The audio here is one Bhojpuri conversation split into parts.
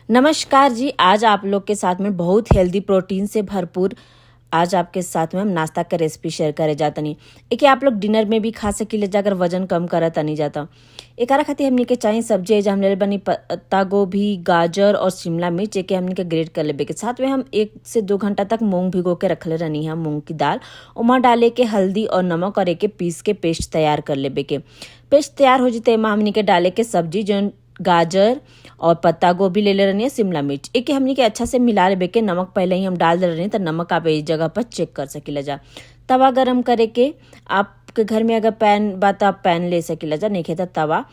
नमस्कार जी। आज आप लोग के साथ में बहुत हेल्दी प्रोटीन से भरपूर आज आपके साथ में हम नाश्ता के रेसिपी शेयर करे जातनी। एके आप लोग डिनर में भी खा सकीले जा अगर वजन कम करत तनी जाता। एकरा खातिर हमनी के चाही सब्जी एजा हम लेले बानी पत्ता गोभी, गाजर और शिमला मिर्च। एके हमनी के ग्रेट कर लेबे के। साथ में हम 1 से 2 घंटा तक मूंग भिगो के रखले रहनी है, मूंग की दाल। ओमा डाले के हल्दी और नमक और एके पीस के पेस्ट तैयार कर लेबे के। पेस्ट तैयार हो जते, एमा हमनी के डाले के सब्जी, जौन गाजर और पत्ता गोभी ले ले रहनी है, शिमला मिर्च। एके हमनी के अच्छा से मिला लेबे के। नमक पहले ही हम डाल दे रहनी, तो नमक आप इस जगह पर चेक कर सकीला जा। तवा गरम करे के। आपके घर में अगर पैन बा तो आप पैन ले सकीला जा, नहीं तो तवा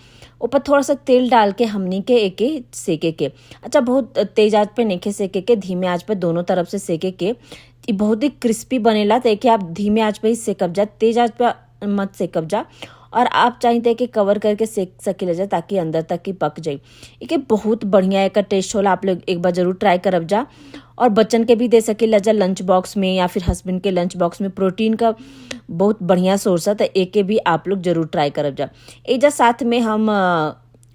ऊपर थोड़ा सा तेल डाल के हमनी के एके सेके के। अच्छा, बहुत तेज आंच पे नहीं सेके के, धीमे आंच पे दोनों तरफ से सेके के। इ बहुत ही क्रिस्पी बनेला, तो एके आप धीमे आंच पे ही सेकब जा, तेज आंच पे मत सेकब जा। और आप चाहते कि कवर करके सेक सकीला जा ताकि अंदर तक ही पक जाए। एके बहुत बढ़िया एकर टेस्ट होला। आप लोग एक बार जरूर ट्राई करब जा और बच्चन के भी दे सकीला जा लंच बॉक्स में या फिर हस्बैंड के लंच बॉक्स में। प्रोटीन का बहुत बढ़िया सोर्स है, तो एके भी आप लोग जरूर ट्राई करब जा। एजा साथ में हम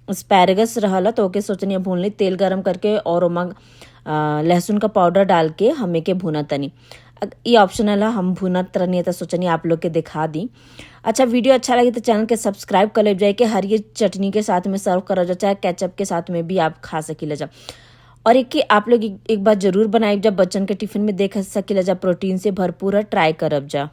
एस्पैरेगस रहल, तो ओके सोचनी भून ली। तेल गरम करके और ओमा लहसुन का पाउडर डाल के हम एके भूना तनी। ये ऑप्शनल है, हम भूनत रहनी तो सोचनी आप लोग के दिखा दी। अच्छा, वीडियो अच्छा लगे तो चैनल के सब्सक्राइब कर ले जाए के हरी चटनी के साथ में सर्व करा जा, चाहे केचप के साथ में भी आप खा सकीला जा। और एक कि आप लोग एक बार जरूर बनाए, जब बच्चन के टिफिन में देख सकीला जा। प्रोटीन से भरपूर है, ट्राई करब जा।